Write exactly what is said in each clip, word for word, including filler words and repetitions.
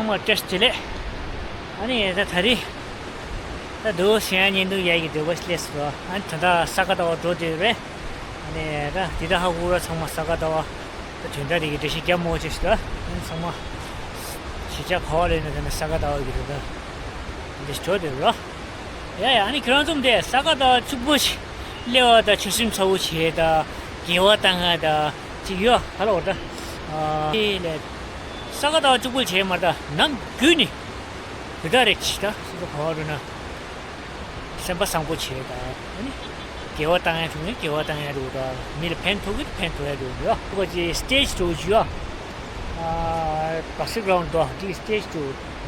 མ་བཀྲ་ཤིས་བདེ་ལེགས། ཨ་ནི་ད་ད་རེས་ད་དུ་ཞེ་ཡང་ཉིན་དུ་ཡ་ཡི་འདོད་པ་སླེབས་སོང་། ཨ་ནི་ད་ལྟ་ས་ག་ཟླ་བ་འགྲོ་འདོད་རེད། ཨ་ནི་ད་འདི་ད་ཧ་གོ་ར་ཚང་མ་ས་ག་ཟླ་བ་ད་དོན་དག་དེ་གི་འགྲེལ་བཤད་རྒྱབ་མོ་ཅེས་ཤིག་ད་ཨ་ནི་ཚང་མ་གཞིས་ཆགས་ག་བ་ལས་ན་ད་ནི་ས་ག་ཟླ་བ་གི་ད་ད་འདི་འགྲོ་འདོད་ར། ཡ་ཡ། ཨ་ནི་ཁྱེད་རང་ཚོ་དེ་ས་ག་ཟླ་བ་བཅུ་པོ་ཞིག་སླེབས་པ་ད་ཆོད་སེམས་ཚ་བོ་བྱས་ད་དགེ་བ་བཏང་ང་ད་ཅིག་ཡོད་ག་ལ་འོ་ད། ཨ་ལས་ས་ག་ཟླ་བ་བཅུ་པོ་བྱས་མ་ད་ནམ་རྒྱུན་ནི་དེ་ད་རེད་ཅི་ད་སུ་ད་ག་བ་རུ་ན་སེམས་པ་བཟང་པོ་བྱས་ད་ཨ་ནི་དགེ་བ་བཏང་ཡ་འགྲོ་ངེས་དགེ་བ་བཏང་ཡ་འགྲོ་ད་མི་ལ་ཕན་ཐོགས་ཀྱི་ཕན་ཐོགས་ཡ་འགྲོ་ཡ་ཁོ་ཅི་སི་ཊེ་ཇི་འགྲོ་རྒྱུ་ཡ། ཨ་བྷ་སི་གྷི་རའུན་ཌི་དོ་དེ་སི་ཊེ་ཇི་དོ་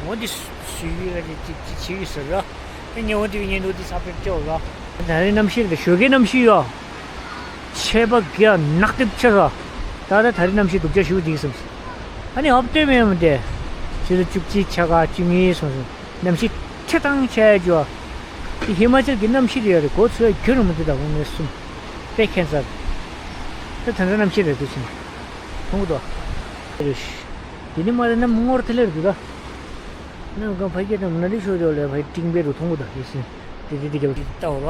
འོ་འདི་སུ་ཡི་ར་ཅིག་ཅིག་བྱེད་ཡུལ་ཟེར་ར། ཨ་ཉེ་འོ་འདི་ཉེ་འདུག་འདི་ས་ཕེབས་སྐྱོ་ར། ད་རེས་གནམ་གཤིས་རེད། ཞོགས་ཀའི་གནམ་གཤིས་ཡོ། ཆད་པ་ག་ནག་ཏིབ་ཆགས་ར། ད་ད་ད་རེས་གནམ་གཤིས་སྡུག་ཅག་ཞུ་འདི་སམ། ཨ་ནི་ཧབ་སྟོད་མེད་མི་དེ། ཆུ་ཚོད་བཅུ་གཅིག་ཆ་ག་བཅུ་གཉིས་སོང་སོང་། གནམ་གཤིས་ཁྲི་སྟེང་ཆད་ཡ་ཅོ། དེ་ཧི་མ་ཅལ་གྱི་གནམ་གཤིས་རེད་རེད་གོ་ཚོད་རྒྱུ་རུ་མི་འདུག་ད་དགོང་ནས་གསུམ། དཔེ་ཁྱད་མཚར། ད་ད་ལྟ་གནམ་གཤིས་རེད་འདུག་ཕྱིན། མཐོང་གི་འདུག་དེ་ནི་མ་རེད་ན་སྔོར་དེ་ལེར་འདུག་ད། གནམ་གང་ཕ་སྐད་དང་ན་ལི་ཤོར་ཡོད་ལས་ཕ་ཏིང་པའི་རུ་མཐོང་གི་འདུག་ཡེ་ཤེས། དེ་དེ་དེ་ག་ལྟ་བར་བ།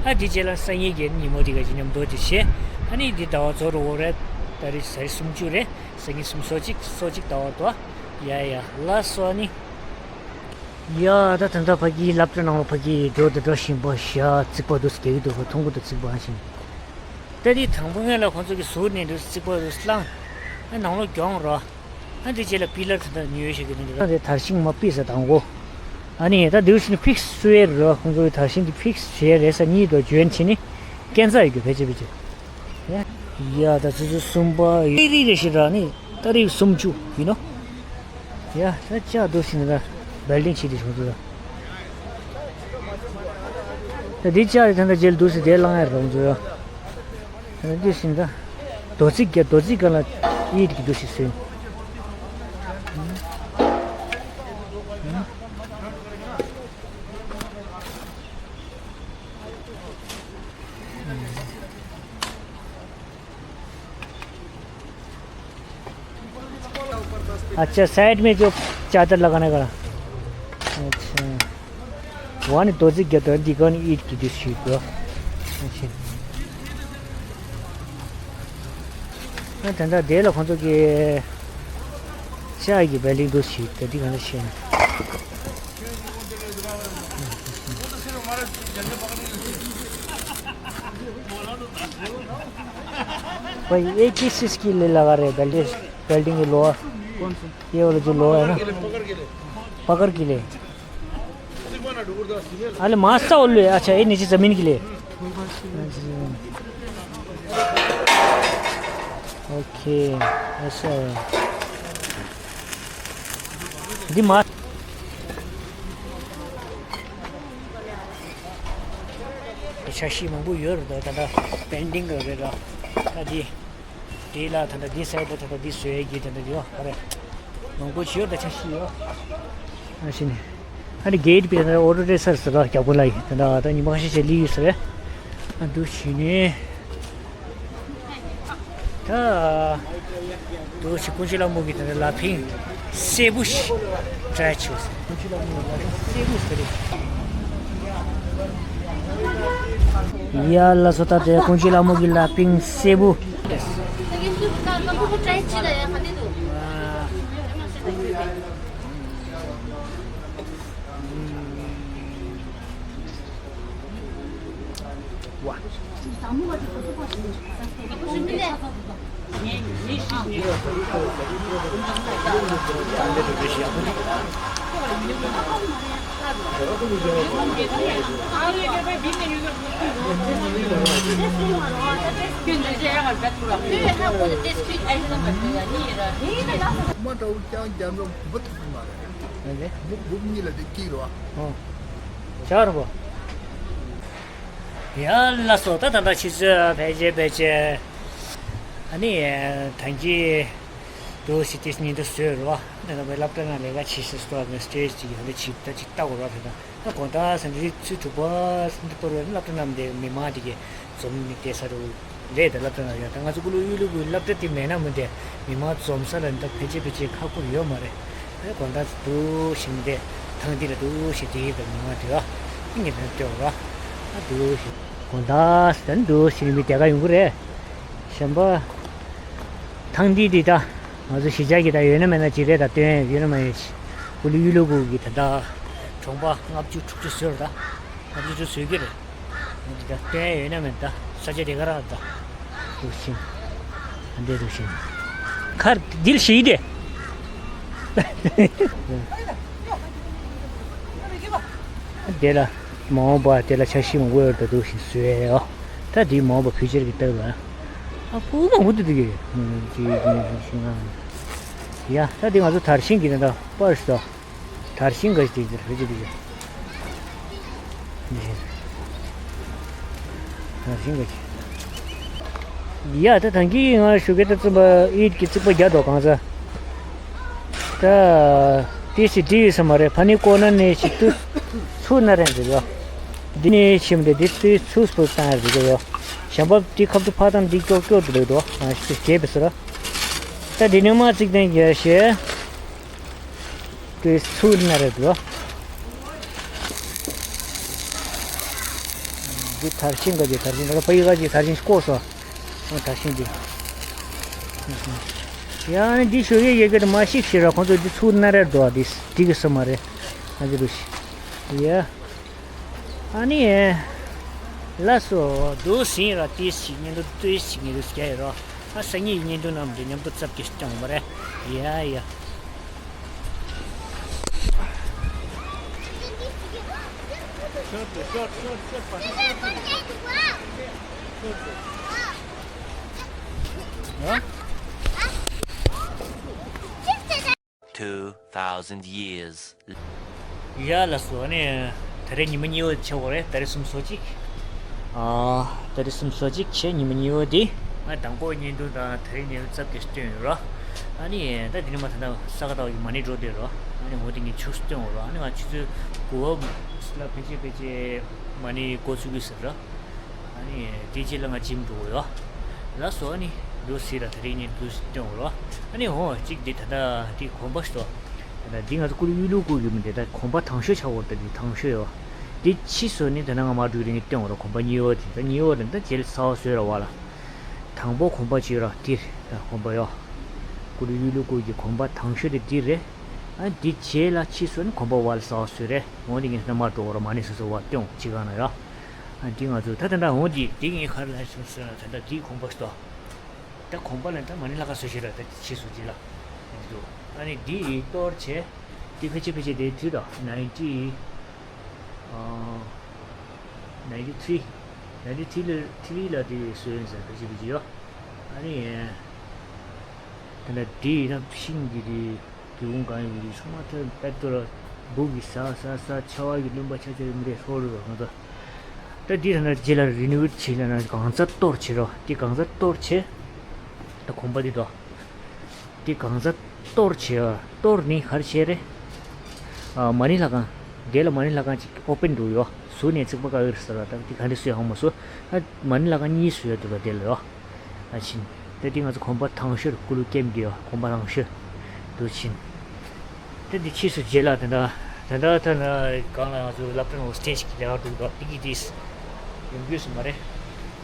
ཨ་དེ་རྗེས་ལ་སང་ཉིན་གྱི་ཉིན་མོ་དེ་ག་ཅིག་མཉམ་དུ་ཅིག་བྱས། ཨ་ནི་འདི་ཟླ་བ་རྫོགས་རུ་འོ་རེད། ད་རེས་ཟེར་སུམ་ཅུ་རེད། སང་ཉིན་སུམ་སོ་གཅིག་སོ་གཅིག་ཟླ་བར་དུ། ཡ་ཡ་ལ་སོ་ནི། ཡ་ད་ད་ད་ཕ་གི་སློབ་གྲྭ་ནང་ལ་ཕ་གི་འགྲོ་དང་འགྲོ་བཞིན་པ་ཤ་རྩིག་པ་འདུག་སྐྱེ་གི་འདུག་ག་མཐོང་གི་འདུག་རྩིག་པ་ཨ་ཞིང་། ད་དེ་དང་པོ་ངས་ལ་ཁོང་ཚོ་གི་ཟུར་ནས་འདུག་རྩིག་པ་འདུག་སླང་། ཨ་ནང་ལོགས་གྱོང་རོ། ཨ་འདི་རྗེས་ལ་པི་ལར་ད་ད་ཉོས་ཤིག་གི་འདུག་ད་དེ་དར་ཤིང་མ་པི་ས་དང་གོ། ཨ་ནི་ད་འདུག་ཕིག་སི་སུ་ཡེར་རོ་ཁོང་ཚོ་གི་དར་ཤིང་དེ་ཕིག་སི་སུ་ཡེར་རེ་ས་གཉིས་དོ་འཇོན་ཆེ་ནི། ཀན་ས་ཡོད་གི་བེ་ཅེ་བེ་ཅེ། ཡ་ད་ཆུ་ཚོད་གསུམ་པ་ཡི་རི་རེ་ཞིག་ར་ནི་ཏ་རིག་སུམ་ཅུ་ཡིན་ནོ། ཡ་ད་ལྕགས་འདུག་ཟིན་ད་བེལ་ཌིང་བྱེད་དེ་བྱུང་ཚོད་ད། ད་འདི་ལྕགས་རེ་ད་ད་རྗེས་འདུག་ཟིན་དེ་བླང་ཡ་རོང་ཚོད་ཡ། ད་འདི་ཟིན་ད་རྡོ་རྩིག་རྒྱ་རྡོ་རྩིག་ག་ལ་ཡིད་ཀྱི་འདུག་ཟིན་ཟིན། अच्छा, साइड में जो चादर लगाने का। अच्छा। वानी दोजी गया तो दिगन ईट की दिस शीट को। अच्छा। ད་ལྟ་དེ་ལ་ཁོང་ཚོ་གི་ཤ་ཡི་བེལ་ཌིང་འདུག་ཞིག་དེ་འདི་ག་ནས་ཤེས་ན། भाई, एक ही चीज की ले लगा रहे, बिल्डिंग, बिल्डिंग की लोहा। कौन सा? ये वाला जो लोहा है ना, पकड़ के ले। अरे मास्टर बोल रहे, अच्छा, ये नीचे जमीन के लिए। ओके, ऐसा है। འདི་མ། འཆར་གཞི་མང་པོ་ཡོད་རེད་ད། ད་ལྟ་པེན་ཌིང་རེད་ར། ད་འདི། འདི་ལ་ད་ལྟ་འདི་སའི་ད་ད་ལྟ་འདི་བཟོས་ཡས་ཀྱི་ད་ལྟ་འདི་ཡོད་ཨ་རེད། མང་པོ་ཞིག་ཡོད་ད་འཆར་གཞི་ཡོད། ཨ་ཤི་ནི། ཨ་ནི་གེ་ཊི་པའི་ཨོ་ཊོ་རེ་སར་ཟེར་ལ་རྒྱ་པོ་ལ་ཡིན་ད་ད་ད་ཉི་མ་ཁ་ཤས་ཤིག་ལི་ཡོད་ཟེར། ཨ་འདུག་བྱས་ནས། ད་འདུག་བྱས་ཀུན་མཁྱེན་ལྷ་མོ་གི་ད་ལ་ཕིང་སེར་པོ་ཞིག་ཏྲའི་བྱས། ཀུན་མཁྱེན་ལྷ་མོ་གི་ལ་ཕིང་སེར་པོ་ཟེར་རེད། ཡ་ལ་སོ་ད་དེ་ཀུན་མཁྱེན་ལྷ་མོ་གི་ལ་ཕིང་སེར་པོ། མ་འདྲ་བོ་རྐྱང་རྒྱབ་ན་བུ་ཐུབ་མ་རེད། ཨ་ལེ། བུ་བུ་གཉིས་ལ་དེ་སྐྱིད་རོ། ཨོ། ཆར་གོ། ཡ་ལ་སོ་ད་ད་ད་ཕྱི་ཚོད་ཕལ་ཆེར་ཕལ་ཆེར། ཨ་ནི་ད་གིན་དུ་ཞི་ཏིས་ཉིན་དུ་བཟོས་རོ། ད་ད་བའི་སློབ་གྲྭ་ནང་ལས་ཀ་བྱེད་ཤེས་སོ་ནས་སི་ཊེ་ཇི་ཅིག་ཡོད་ལ་ཅིག་ད་ཅིག་ལྟ་གོ་རོ་ད་ད། ད་དགོང་དག་ཟིན་རིག་ཚུལ་དྲུག་པ་ཟིན་དུ་པར་བའི་སློབ་གྲྭ་རྣམས་དེ་མི་མང་དེ་གས་འཛོམས་ནས་བསྡད་ས་རུ་རེད། ད་སློབ་གྲྭ་ནང་ཡོད་ད་ང་ཚོ་ཀུ་ལུ་གཡུ་ལུ་གུའི་སློབ་གྲྭ་དེ་མེད་ན་མི་འདྲ་མི་མང་འཛོམས་ས་ལ་ད་ཕལ་ཆེར་ཕལ་ཆེར་ཁག་པོ་ཡོད་མ་རེད། དགོང་དག་འདུག་ཞིག་དེ་ཐང་དེ་ལ་འདུག་ཞིག་དེ་ཡིན་པའི་མི་མང་དེ་བ་ངེད་ནས་སྟོན་བ་འདུག་ཞིག་དགོང་དག་དེ་འདུག་ཞིག་མི་དེ་ག་ཡོང་གི་རེད། གཞན་པ་ཐང་དེ་དེ་ད་ང་ཚོ་གཞིས་ཆགས་ཀྱི་ད་ཡོད་ན་མེད་ན་ཅི་རེད། ད་སྟོན་ཡོད་ན་མ་ཡོད་ཞིག་ཀུ་ལི་ཡུལ་ལུ་ཀུ་གི་ད་ད་གྲོང་པ་ལྔ་བཅུ་དྲུག་ཅུ་ཟེར་ད། ང་ཚོ་ཚོ་བཟོས་ཀྱི་རེད། ང་ཚོ་ད་སྟོན་ཡོད་ན་མེད་ད་ས་ཆ་དེ་ག་རང་ད། འདུག་ཤིང་། ཨ་འདྲས་འདུག་ཤིང་། ཁར་དིལ་ཞིག་དེ། དེ་ལ་མ་འོངས་པ་དེ་ལ་ཆ་ཤས་མང་པོ་ཡོད་ད་འདུག་ཤིང་བཟོས་ཡོད། ད་དེ་མ་འོངས་པ་ཕུལ་ཆེར་གྱི་སྟབས་ལ། ཨ་ཕུ་མང་པོ་འདུག་འདུག་གི། ཅི་ཡ་ད་དེ་ང་ཚོ་དར་ཤིང་གི་ནང་ད་པར་ཞིག་ད། དར་ཤིང་འགའ་ཞིག་དེ་རེད་ཅེས་དེ་དར་ཤིང་འགའ་ཞིག་ཡ་ད་ཐང་གི་ང་ཞུ་གེ་ད་བཙུན་པ་ཨིད་ཀྱི་རྩིག་པ་རྒྱ་དོ་གང་ས་ད་ཏི་སི་ཏི་ཡོད་ས་མ་རེད། ཕ་ནི་ཀོ་ན་ནས་ཞིག་ཏུ་ཚུར་ན་རན་རེད་ཡོ། འདི་ནས་ཕྱིན་འདི་འདི་ཏུ་ཚུར་སྤོས་བཏང་ཡ་རེད་ཡོ། གཞན་པ་འདི་ཁབ་ཏུ་ཕ་དང་འདི་ཀྱོག་ཀྱོག་ཏུ་རེད་དོ། ང་ཞིག་ཏུ་སྐྱེས་པའི་སོ་ར། ད་འདི་ནས་མ་རྩིག་ལྡན་རྒྱ་ཞེས། དེ་ཚུར་ན་རེད་དོ། འདི་དར་ཤིང་ག་ཅི་དར་ཤིང་ག་ཕ་ཡི་ག་ཅི་དར་ཤིང་བཀོག་སོ། ཨ་དར་ཤིང་འདི། ཡང་ནི་འདི་ཞོ་ཡེ་ཡེ་གེ་དུ་མ་ཤིག་ཤི་ར་ཁོང་ཚོ་འདི་ཚུར་ན་རེད་དོ། འདི་འདི་གི་སོ་མ་རེད། ཨ་ཅི་རུ་ཤི། ཡ། ཨ་ནི། ལ་སོ་དུ་སིང་ར་ཏི་སི་ཉིན་དུ་ཏུ་སི་ཉིན་དུ་སྐྱ་ཡི་རོ། ཨ་སང་ཉིན་ཉིན་དུ་ནམ་དུ་མཉམ་དུ་ཚབ་ཀྱི་སྐྱོང་བ་རེད། ཡ་ཡ། Two thousand years. ཡ་ལ་སོ་ནི་ད་རེས་ཉི་མ་གཉིས་པ་ཆགས་པ་རེད། ད་རེས་སུམ་སོ་གཅིག་ཨ་ད་རེས་སུམ་སོ་གཅིག་བྱས་ཉི་མ་གཉིས་པ་དེ་ང་དང་པོ་ཉིན་དུ་དང་ད་རེས་ཉིན་རྩབ་ཀྱི་སྟོན་ཡོད་རོ། ཨ་ནི་ད་དེ་ནི་མ་ད་ལྟ་ས་ག་ཟླ་བ་ཡི་མ་ནི་འགྲོ་བསྡད་རོ། ཨ་ནི་འོ་དེ་ངས་ཆུ་སྟོན་འོ་རོ། ཨ་ནི་ང་ཆུ་ཚོད་དགུ་པ་ལ་ཕལ་ཆེར་ཕལ་ཆེར་མ་ནི་འགོ་ཚུགས་ཀྱི་ཟེར་རོ། ཨ་ནི་དེ་རྗེས་ལ་ང་ཇིམ་འགྲོ་གི་ཡོད། ལགས་སོ། ཨ་ནི་འདུག་སེ་ར་ད་རེས་ངས་འདུག་སེ་སྟོན་འོ་རོ། ཨ་ནི་འོ་གཅིག་འདི་ད་ལྟ་འདི་གོམ་པ་ཞིག་ཏོ། ད་ལྟ་འདི་ང་ཚོ་ཀུ་ལུ་གཡུ་ལུ་ཀུ་གི་མི་འདི་ད་གོམ་པ་དང་ཤོས་ཆགས་འོ། ད་འདི་དང་ཤོས་ཡོད། འདི་ཕྱིས་སུ་ནི་ད་ལྟ་ང་མ་འགྲོ་རིང་སྟོན་འོ་རོ། གོམ་པ་གཉིས་པ་འདི་ད་གཉིས་པ་རེད། ད་རྗེས་ལ་གསར་པ་བཟོས་ར་བ་ལ། དང་པོ་གོམ་པ་གཅིག་ར་འདི་ད་གོམ་པ་ཡོད། ཀུ་ལུ་གཡུ་ལུ་ཀུ་གི་གོམ་པ་དང་ཤོས་དེ་འདི་རེད། ཨ་འདི་རྗེས་ལ་ཕྱིས་སུ་ནི་གོམ་པ་བ་ལ་གསར་པ་བཟོས་རེད། འོ་འདི་ངས་ད་མ་འགྲོ་འོ་རོ། མ་ནི་སོ་སོ་བ་སྟོན་འོ་གཅིག་གང་ན་ཡོད། ཨ་འདི་ང་ཚོ་ད་ད་ད་འོ་འདི་འདི་ངའི་ཁར་ལ་སོང་ཟེར་ན་ད་ད་འདི་གོམ་པ་ཞིག་ཏོ། ད་གོམ་པ་ལ་ད་མ་ནི་ལྷ་ཁང་བཟོ་ཤེས་ར། ད་ཕྱིས་སུ་རྗེས་ལ་འདི་འདུག་ཨ་ནི་འདི་ཡི་གཏོར་བྱས། འདི་ཕལ་ཆེར་ཕལ་ཆེར་དེའི་དུས་དང་ནའིན་ཊི་ཨ་ནའིན་ཊི་ཐི་རི་ནའིན་ཊི་ཐི་རི་ལ་ཐི་རི་ལ་དེ་བཟོས་ཡིན་ཟེར། ཕལ་ཆེར་ཕལ་ཆེར་ཡོད། ཨ་ནི་ད་ལྟ་འདི་ཡི་ན་ཤིང་གི་དེ། དེ་འོང་གང་ཡོད་རེད། ཚང་མ་ཐོན་པད་ཏོ་ར། འབུ་གི་ཟ་ཟ་ཟ། ཆ་བ་གི་རློན་པ་ཆ་ཆ་ཡོད་མི་རེད། ཧྲོ་རུ་ར་ང་ཚོ། ད་འདི་ད་ནི་རྗེས་ལ་རི་ནོ་ཝེ་ཊི་བྱེད་ལ་ན་གང་ཚ་གཏོར་བྱེད་རོ། འདི་གང་ཚ་གཏོར་བྱེད། ད་གོམ་པ་འདི་དོ། འདི་གང་ཚ་གཏོར་བྱེད་ར། གཏོར་ནི་ག་རེ་བྱེད་རེད། ཨ་མ་ཎི་ལྷ་ཁང་། དེ་ལ་མ་ཎི་ལྷ་ཁང་ཅིག་ཨོ་པན་འདུག་ཡོ། ཟུར་ནས་རྩིག་པ་བཀག་ཡོད་ཟེར་བ། ད་འདི་ག་འདྲ་བཟོས་ཡོང་མ་སོ། ཨ་མ་ཎི་ལྷ་ཁང་གཉིས་བཟོས་ཡོད་འདུག་ལ་དེ་ལ་ཡོ། ཨ་ཕྱིན། ད་འདི་ང་ཚོ་གོམ་པ་དང་ཤོས་ཀུ་ལུ་ཀེམ་གྱི་ཡོ། གོམ་པ་དང་ཤོས། འདུག་ཕྱིན། ད་འདི་ཕྱིས་སུ་རྗེས་ལ་དེ་འདྲ། དེ་འདྲ་ད་ན་གང་ལ་ང་ཚོ་སློབ་གྲྭ་ནང་སི་ཊེ་ཇི་ཞིག་ལས་ཀ་འདུག་འདུག་འདི་གི་དེས་ཡོང་རྒྱུས་སུ་མ་རེད།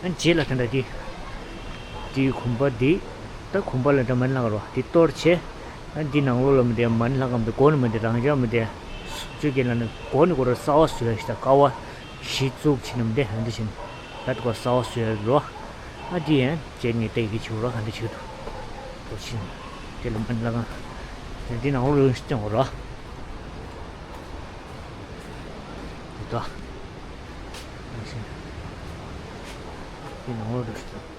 ཨ་རྗེས་ལ་དེ་འདྲ་འདི། འདི་གོམ་པ་འདི། ད་གོམ་པ་ལ་འདྲ་མ་ནི་ལྷ་ཁང་རོ། འདི་གཏོར་བྱས། ཨ་འདི་ནང་ལོགས་ལ་མི་འདི་མ་ནི་ལྷ་ཁང་མི་འདི་སྒོ་ནི་མི་འདི་རང་འཇགས་མི་འདི། སྤྱོད་ཀྱི་ལ་ནི་སྒོ་ནི་སྒོ་ར་གསར་པ་བཟོས་ཡ་ཞིག་ད་ཀ་བ་བཞི་བཙུགས་ཕྱིན་ནམ་འདི་ཧན་འདི་བཞིན། ད་དུ་ག་གསར་པ་བཟོས་ཡ་རོ། ཨ་འདི་ཡན་བྱས་ནས་ལྟ་ཡི་གི་ཆུ་རོ་ཧན་འདི་ཆུ་དུ། དོ་ཕྱིན། དེ་ལ་མ་ནི་ལྷ་ཁང་། འདི་ནང་ལོགས་ལ་ཡོང་ཞིག་སྟོན་འོ་རོ། འདི་ད། འདི་ནང་ལོགས་ལ་ཡོང་ཞིག་སྟོན།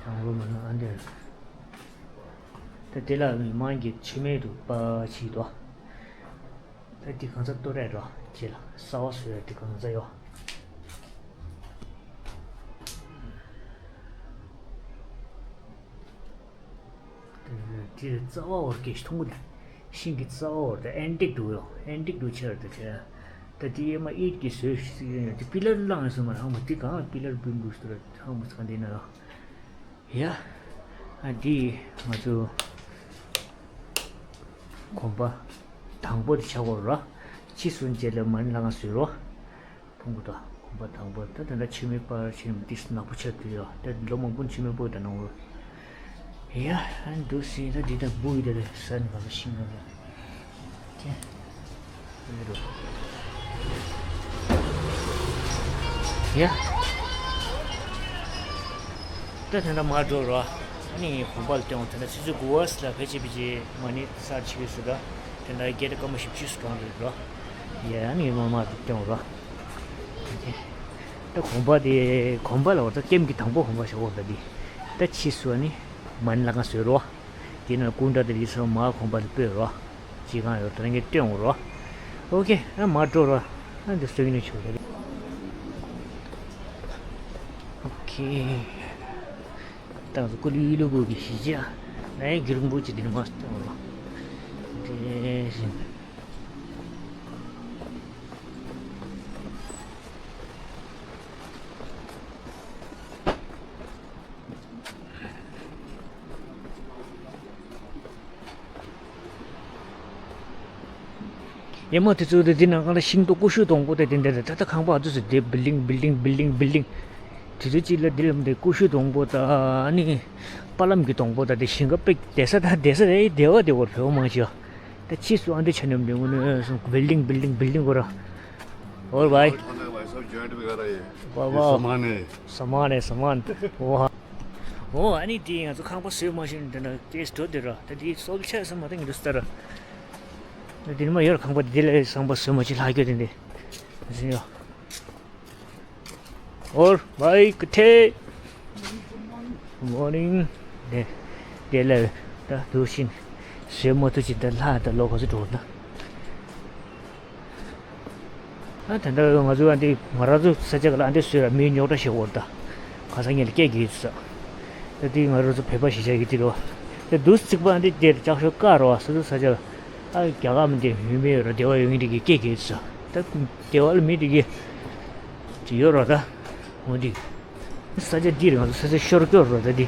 ཁང་ལོ་མ་ན་ཨ་འདིར། ད་དེ་ལ་མི་མང་གི་ཆུ་མེད་དུ་པ་ཆིག་དོ། ད་འདི་གང་ཚ་ལྟོ་རེད་རོ། ཁྱེད་ལ་གསར་པ་བཟོས་ཡ་འདི་གང་ཚ་ཡོ། དེ་རྩ་བ་བར་གྱི་མཐོང་གི་ཤིང་གི་རྩ་བ་བར་དུ་ཨེན་ཏིག་འདུག་ཡོ། ཨེན་ཏིག་འདུག་ཆེར་དུ་ཁྱེད། ད་དེ་ཡེ་མ་ཨིད་ཀྱི་བཟོས་ཤིག་ཡོད་ཡོད། དེ་པི་ལར་བླངས་སོང་མ་རང་མ་དེ་གང་པི་ལར་བུན་འདུག་སྟོར་ཧང་མ་ཚང་དེ་ན་ཡོ། ཡ། ཨ་འདི་ང་ཚོ་གོམ་པ་དང་པོ་དེ་ཆགས་ཡོད་རེད། ཕྱིས་སུ་རྗེས་ལ་མ་ཎི་ལྷ་ཁང་བཟོས་རེད། ཕུང་པོ་དང་གོམ་པ་དང་པོ་ད་དེ་འདྲ་ཆུ་མིག་པར་ཆེན་ཏིས་ནག་པོ་ཆགས་དུས་ཡོད་དེ་ལོ་མང་པོ་ཆུ་མིག་པོ་དང་ནང་ལོ། ཡ། ཨ་འདུག་སེ་ད་འདི་དང་འབུ་ཡི་དེ་ལས་ས་ནི་ག་ལ་ཤིང་ག་ལ། ཡ། ད་དེ་འདྲ་མར་འགྲོ་རོགས། ཨ་ནི་གོམ་པ་ལ་བསྟན་འོང་། དེ་འདྲ་ཆུ་ཚོད་དགུ་པ་ལ་ཕལ་ཆེར་ཕལ་ཆེར་མ་ཎི་ཚར་ཆེ་གི་སུ་ད། དེ་འདྲ་བརྒྱད་དང་སྐར་མ་བཞི་བཅུ་སུ་གྲོངས་རེད་རོགས། ཡ། ཨ་ནི་མར་མར་བསྟན་འོང་རོགས། ད་གོམ་པ་དེ་གོམ་པ་ལ་བར་ད་ཀེམ་གྱི་དང་པོ་གོམ་པ་ཞིག་འོར་ད་འདི། ད་ཕྱིས་སུ་ཨ་ནི་མ་ཎི་ལྷ་ཁང་བཟོས་རོགས། དེ་ནས་སྐུ་འདྲ་དེ་རིགས་སོགས་མར་གོམ་པ་དེ་སྤོས་རོགས། ཅི་གང་ཡོད་དོན་གྱི་སྟོན་འོང་རོགས། ཨོ་ཁེ། ཨ་མར་འགྲོ་རོགས། ཨ་འདི་སོ་ཡིན་ནས་ཆོག་རེད། ཨོ་ཁེ། ད་ང་ཚོ་ཀུ་ལི་ལུ་བུ་གི་གཞིས་ཆགས་ནའི་རྒྱུན་རིང་པོ་ཅིག་འདི་ནས་མར་སྟོན་འོང་རོགས། དེ་བཞིན། ཡ་མ་དེ་ཚོ་དེ་འདི་ནང་ལ་ཤིང་ཏོག་ཀུ་ཤུ་སྡོང་པོ་དེ་དེ་འདྲ་རེད། ད་ལྟ་ཁང་པ་ཨ་ཚོ་ཚོ་དེ་བིལ་ལིང་བིལ་ལིང་བིལ་ལིང་བིལ་ལིང་། དེ་ཚོ་གཅིག་ལ་འདི་ལམ་དེ་ཀུ་ཤུ་སྡོང་པོ་ད་ཨ་ནི་པ་ལམ་གྱི་སྡོང་པོ་ད་དེ་ཞིང་ཁ་པེ་བསྡད་ས་ད་བསྡད་ས་རེད། བསྡད་པ་དེ་བོར་བོད་མང་ཆེ་བ། ད་ཕྱིས་སུ་ཨ་འདི་ཆ་ནམ་དེ་དངོས་གནས་སོང་བིལ་ལིང་བིལ་ལིང་བིལ་ལིང་གོ་ར། ཨོ་བའི། ཝ་ཝ། སོ་མ་ནེ། སོ་མ་ནེ་སོ་མ་ནེ། ཨོ། ཨོ་ཨ་ནི་དེ་ང་ཚོ་ཁང་པ་བཟོས་མ་ཤེས་ན་དེ་ན་ཀེས་འགྲོ་དེ་ར། ད་དེ་སོལ་ཆ་ས་མ་ད་ངི་འདུག་སྟ་ར། ད་དེ་ནི་མ་ཡོད་ར། ཁང་པ་དེ་ལས་ཁང་པ་བཟོས་མ་ཤེས་ལྷག་སྐྱོ་དེ་འདི་ཟིན་ཡོད། ཨོར་བའི་ཀ་ཐེ། Good morning། དེ་དེ་ལས་ད་དུ་ཤིན་བཟོས་མ་ཐུབ་ཅིག་ད་ལྷག་ད་ལོ་ག་ཚོད་འགྲོ་ན། ཨ་ད་ལྟ་ང་ཚོ་ཨ་འདི་ང་རང་ཚོ་ས་ཆ་ག་ལ་ཨ་འདི་བཟོས་ར་མི་རྙོག་དྲ་ཞིག་འོར་ད། ག་ས་ངན་ལ་སྐད་ཀྱི་ཡོད་ས། ད་འདི་ང་རང་ཚོ་བོད་པ་གཞིས་ཆགས་ཀྱི་འདི་རོ། ད་འདུག་རྩིག་པ་ཨ་འདི་དེར་ལྕགས་ཤོག་བཀག་རོ། ས་ཚོ་ས་ཆ་ཨ་རྒྱ་གར་མི་འདི་ཡུལ་མི་ཡོད་ར། སྡེ་བ་ཡོད་ངེས་འདི་གི་སྐད་ཀྱི་ཡོད་ས། ད་སྡེ་བ་ལ་མི་འདི་གི་ཡོད་རོ་ད། འོ་འདི། ས་ཆ་འདི་རེད། ང་ཚོ་ས་ཆ་ཤོར་སྐྱོར་རོ་ད་འདི།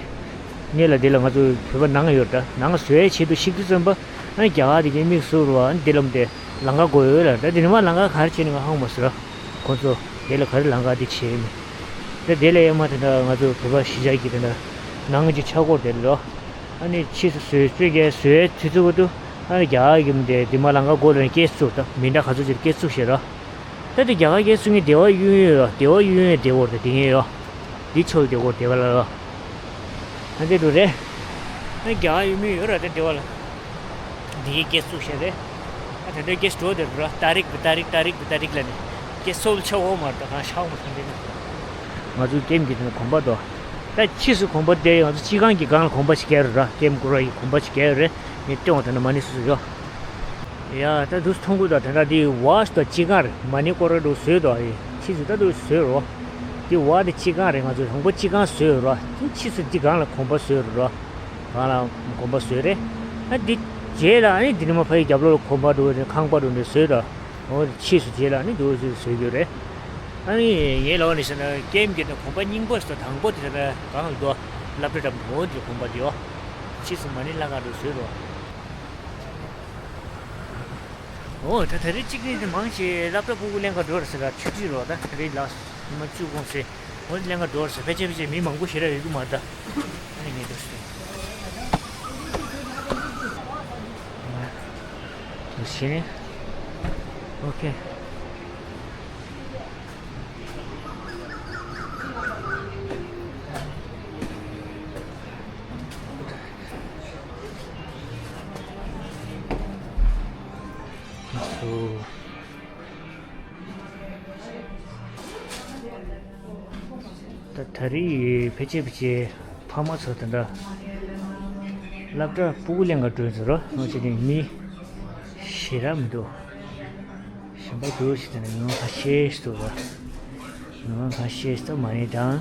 གནས་ལ་འདི་ལ་ང་ཚོ་བོད་པ་ནང་ཡོད་ད། ནང་བཟོ་ཡའི་ཆེད་དུ་ཤིག་ཏུ་བརྩམས་པ། ཨ་རྒྱ་གར་དེ་གའི་དམིགས་སུ་རུ་བ་འདི་ལམ་དེ་ལམ་ཁ་དགོས་ཡོད་ལ། ད་འདི་ནི་མ་ལམ་ཁ་ག་རེ་བྱས་ནས་ང་ཧང་མ་ཟེར། ཁོ་ཚོ་དེ་ལ་ག་རེ་ལམ་ཁ་འདི་བྱས་ནས། ད་དེ་ལ་ཡ་མ་དེ་འདྲ་ང་ཚོ་བོད་པ་གཞིས་ཆགས་ཀྱི་དེ་འདྲ་ནང་གི་ཆག་སྒོ་དེ་ལ། ཨ་ནི་ཕྱིས་སུ་བཟོས་བཟོས་རྒྱ་བཟོས་དུས་ཚོད་དུ་ཨ་ནི་རྒྱ་གར་གྱི་མི་དེ་འདི་མ་ལམ་ཁ་སྒོ་ལ་སྐད་བཙུགས་ད་མི་འདྲ་ག་ཚོད་ཅིག་སྐད་བཙུགས་ཤེས་ར། ད་དེ་རྒྱ་གར་སྐད་གསུང་མཁན་སྡེ་བ་གཡུང་ཡོད་ལ། སྡེ་བ་གཡུང་ཡོད་སྡེ་བོར་དེ་དེ་ངེས་ཡོད། འདི་ཆོས་སྡེ་བོར་སྡེ་བ་ལ་ལ། ཨ་འདི་འདུག་རེད། ཨ་རྒྱ་གར་ཡུལ་མི་ཡོད་ར་དེ་སྡེ་བ་ལ། འདི་སྐད་གསུང་ཤེས་རེད། ཨ་ད་དེ་སྐད་འགྲོ་དེ་ར་ཏ་རིག་པ་ཏ་རིག་ཏ་རིག་པ་ཏ་རིག་ལ་ནི། སྐད་སོབ་ཆ་འོ་མ་ད་གང་ཤ་འོ་མ་ཐོན་དེ་ནི། ང་ཚོའི་ཀེམ་གྱི་དེ་ན་གོམ་པ་དོ། ད་ཕྱིས་སུ་གོམ་པ་དེ་ང་ཚོ་སྤྱི་ཁང་གི་སྒང་ལ་གོམ་པ་ཞིག་བརྒལ་ར། ཀེམ་ཀུ་ར་ཡི་གོམ་པ་ཞིག་བརྒལ་རེད། ངས་སྟོན་བ་དེ་ན་མ་ཎི་སུ་སུ་ཡོད། ཡ་ད་འདུག་མཐོང་གི་འདུག་དེ་འདྲ་དེ་བ་ཞིག་དང་སྤྱི་ཁང་རེད། མ་ཎི་སྐོར་ར་འདུག་བཟོས་འདུག་ཨེ་ཕྱིས་སུ་ད་འདུག་བཟོས་རོ། དེ་བ་དེ་སྤྱི་ཁང་རེད། ང་ཚོ་དང་པོ་སྤྱི་ཁང་བཟོས་རོ། དེ་ཕྱིས་སུ་དེ་སྒང་ལ་གོམ་པ་བཟོས་རོ། སྒང་ལ་གོམ་པ་བཟོས་རེད། ཨ་དེ་རྗེས་ལ་ཨ་ནི་དེ་ནི་མ་ཕ་ཡི་རྒྱབ་ལོགས་ལ་གོམ་པ་འདུག་རེད། ཁང་པ་འདུག་ནས་བཟོས་དང་། འོ་ཕྱིས་སུ་རྗེས་ལ་ཨ་ནི་འདུག་བཟོས་རྒྱུ་རེད། ཨ་ནི་ངའི་ལོག་ནས་བཤད་ན་ཀེམ་གྱི་ནི་གོམ་པ་རྙིང་པ་ཞིག་དང་དང་པོ་དེ་ལ་གང་ལ་འདུག་སློབ་གྲྭ་འགྲམ་འོ་དེ་གོམ་པ་དེ་ཡོད། ཕྱིས་སུ་མ་ཎི་ལྷ་ཁང་དུ་བཟོས་རོ། འོ་ད་ད་རེས་གཅིག་ནི་དེ་མང་ཆེ་སློབ་གྲྭ་ཕྲུ་གུ་ལེན་ག་འགྲོ་རེད་ཟེར་ལ་ཆུ་ཚོད་རོགས་ད་ད་རེས་ལགས་མ་བཅུ་གོང་ཟེར་འོ་ལེན་ག་འགྲོ་རེད་ཟེར། ཕལ་ཆེར་ཕལ་ཆེར་མི་མང་པོ་ཞེ་དྲག་ཡོད་ཀྱི་མ་རེད་ད། ཨ་ནི་ངས་འགྲོ་ཟེར། འདུག་བྱས་ནས། ཨོ་ཁེ། ད་ད་རེས་ཕལ་ཆེར་ཕལ་ཆེར་ཕ་མ་ཚོ་དེ་འདྲ་སློབ་གྲྭ་ཕྲུ་གུ་ལེན་ག་འགྲོ་ཚོད་རོ། ནང་བཞིན་ནི་མི་ཞེ་དྲག་མི་འདུག་གཞན་པ་འདུག་ཞེས་དེ་ནས་མི་མང་ཁ་ཤས་ཤིག་འདུག་ར། མི་མང་ཁ་ཤས་ཤིག་ད་མ་ཎི་དང་།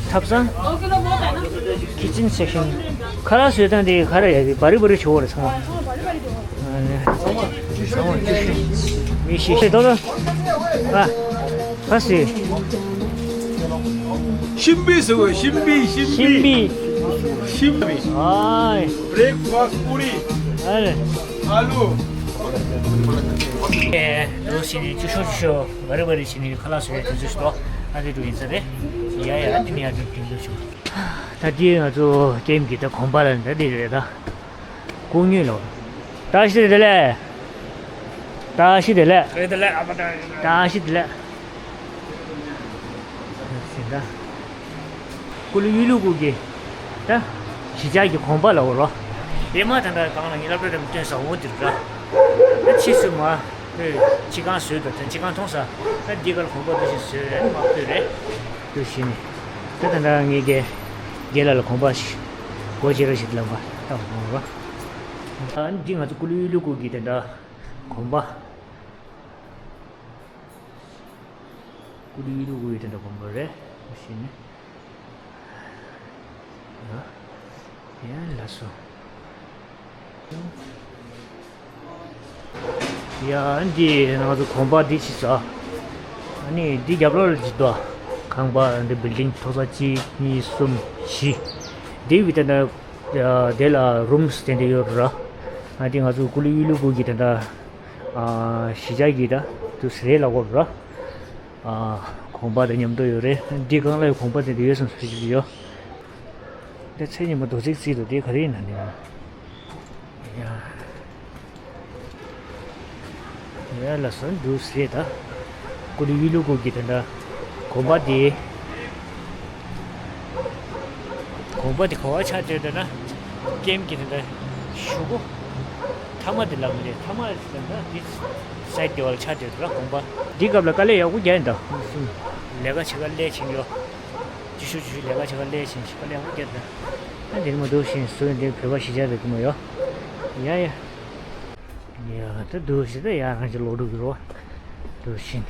ཐབ་ཚང་། Kitchen section། ཁ་ལག་བཟོས་སྟངས་དེ་ག་རེ་ཡ་གི་བ་རི་བ་རི་བྱེད་འོ་རེད་ཚང་མ། ཚང་མ་བཅུ་བཞི། ཤི་ཤི་ཏོ་ཏོ། ཨ། ཨ་སི། ཤིམ་པི་ཟེར་བ། ཤིམ་པི། ཤིམ་པི། ཤིམ་པི། ཤིམ་པི། ཨའི། བྷི་རེག་ཕ་སི་པུ་རི། ཨ་རེ། ཨ་ལུ། ཨེ། འགྲོ་ཤི་ནི་ཅུ་ཤོ་ཅུ་ཤོ་བ་རི་བ་རི་ཤི་ནི་ཁ་ལག་བཟོ་ཡ་དུས་ཚོད་ཤི་ཏོ། ཨ་དེ་འགྲོ་ཡིན་ས་རེད། ཡ་ཡ་དེ་ནི་ཡ་དེ་དེ་འགྲོ་ཤོ། ད་དེ་ང་ཚོ་ཀེམ་གི་ད་གོམ་པ་ལ་ད་དེ་རེད་ད། ལྐོག་ཉོས་ལོ། བཀྲ་ཤིས་བདེ་ལེགས། བཀྲ་ཤིས་བདེ་ལེགས། བཀྲ་ཤིས་བདེ་ལེགས། ཨ་མ་ད། བཀྲ་ཤིས་བདེ་ལེགས། ཟིན་ད། ཀུ་ལུ་ཡུ་ལུ་ཀུ་གི། ད། གཞིས་ཆགས་ཀྱི་གོམ་པ་ལ་འོ་རོ། ཨེ་མ་ད་ད་གང་ལ་ངའི་སློབ་གྲྭ་དེ་མ་སྟོན་ས་འོ་དེ་རུ་ར། ད་ཕྱིས་སུ་མ། ཁོས་ཕྱི་ཁང་བཟོས་དང་ད་ཕྱི་ཁང་མཐོང་ས། ད་འདི་གར་གོམ་པ་འདུ་ཞིག་བཟོས་རེད་མ་ཕོད་རེད། འདུ་ཞིག་ནི། ད་ད་ད་ངའི་རྒན། རྒན་ལགས་ལ་གོམ་པ་ཞིག་སྒོ་འབྱེད་རོགས་ཞེས་ལབ་པ་ལྟ་བུ་མཐོང་རོགས། ཨ་ནི་འདི་ང་ཚོ་ཀུ་ལུ་ཡུ་ལུ་ཀུ་གི་དེ་འདྲ་གོམ་པ། ཀུ་ལུ་ཡུ་ལུ་ཀུ་གི་དེ་འདྲ་གོམ་པ་རེད་ཞེས་ནི། ཡ་ལགས་སོ། ཡ་འདི་ང་ཚོ་གོམ་པ་འདི་ཕྱིས་ས། ཨ་ནི་འདི་རྒྱབ་ལོགས་ལ་ཅིག་འདུག་ཁང་པ་འདི་བིལ་ཌིང་མཐོ་ས་གཅིག་གཉིས་གསུམ་བཞི། འདི་བི་དེ་འདྲ། དེ་ལ་རུམ་སི་དེ་འདྲ་ཡོད་ར། ཨ་འདི་ང་ཚོ་ཀུ་ལུ་ཡུ་ལུ་ཀུ་གི་དེ་འདྲ། ཨ་གཞིས་ཆགས་ཀྱི་ད་དུ་སི་རེད་ལ་གོ་ར། ཨ་གོམ་པ་དང་མཉམ་དུ་ཡོད་རེད། འདི་གང་ལ་ཡོད་གོམ་པ་དེ་འདྲ་ཡོད་བསམ་སོ་ཞིག་ཡོད། འདི་ཚེ་ཉིན་མོ་རྡོ་རྩིག་རྩིག་དུ་དེ་ག་རེ་ཡིན་ན་ནི། ཡ། ཡ་ལགས་སོ་འདུག་སེ་ད། ཀུ་ལུ་ཡུ་ལུ་ཀུ་གི་དེ་འདྲ། གོམ་པ་དེ། གོམ་པ་དེ་ག་བ་ཆགས་བསྡད་འདུག་ན། ཀེམ་གི་དེ་འདྲ། གཞུག་གུ། མཐའ་མ་དེ་ལབ་མི་རེད། མཐའ་མ་དེ་ལབ་ན་དེ། སའི་ཌི་དེ་བ་ལ་ཆགས་བསྡད་འདུག་ར་གོམ་པ། འདི་སྐབས་ལ་དཀའ་ལས་ཡག་པོ་རྒྱག་ཡིན་ད། ལས་ཀ་བྱེད་ག་སླེབས་ཕྱིན་ཡོད། ཅི་ཞུ་ཅི་ཞུ་ལས་ཀ་བྱེད་ག་སླེབས་ཕྱིན་ཞིག་དཀའ་ལས་ཡག་པོ་རྒྱག་ད། ཨ་འདི་ནི་མ་འདུག་ཤིང་བཟོས་འདི་བོད་པ་གཞིས་ཆགས་རེད་དུ་མ་ཡོད། ཡ་ཡ། ཡ་ད་འདུག་ཤིང་ད་ཡ་རང་ཅི་ལོག་འགྲོ་གི་རོ། འདུག་ཤིང་།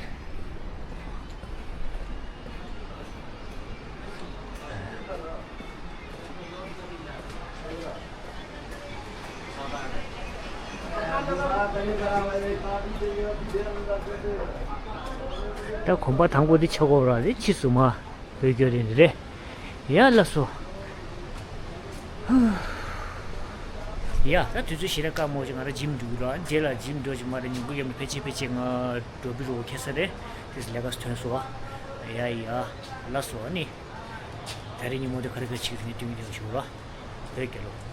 ད་གོམ་པ་དང་པོ་འདི་ཆགས་ཀྱི་ཡོད་ར། འདི་ཕྱིས་སུ་མ། བོད་སྐྱོར་རེད་རེད། ཡ་ལགས་སོ། ཡ་ད་དུས་ཚོད་ཞེ་དྲག་སྐར་མ་ཅིག་ང་རང་འཇིམ་འགྲོ་གི་ར། རྗེས་ལ་འཇིམ་འགྲོ་ཅིག་མ་རེད། ཉིན་གུང་ཡོད་མ་ཕལ་ཆེར་ཕལ་ཆེར་ང་འགྲོ་བི་རོ་ཁེ་ས་རེད། དེ་ལས་ཀ་ཐོན་སོང་བ། ཡ་ཡ་ལགས་སོ་ཨ་ནི། ད་རེས་ཉིན་མོ་དེ་ག་རེ་ག་ཅིག་རིང་སྟོན་གྱི་ཡོད་ཞུ་ར། བོད་རྒྱལ་ལོ།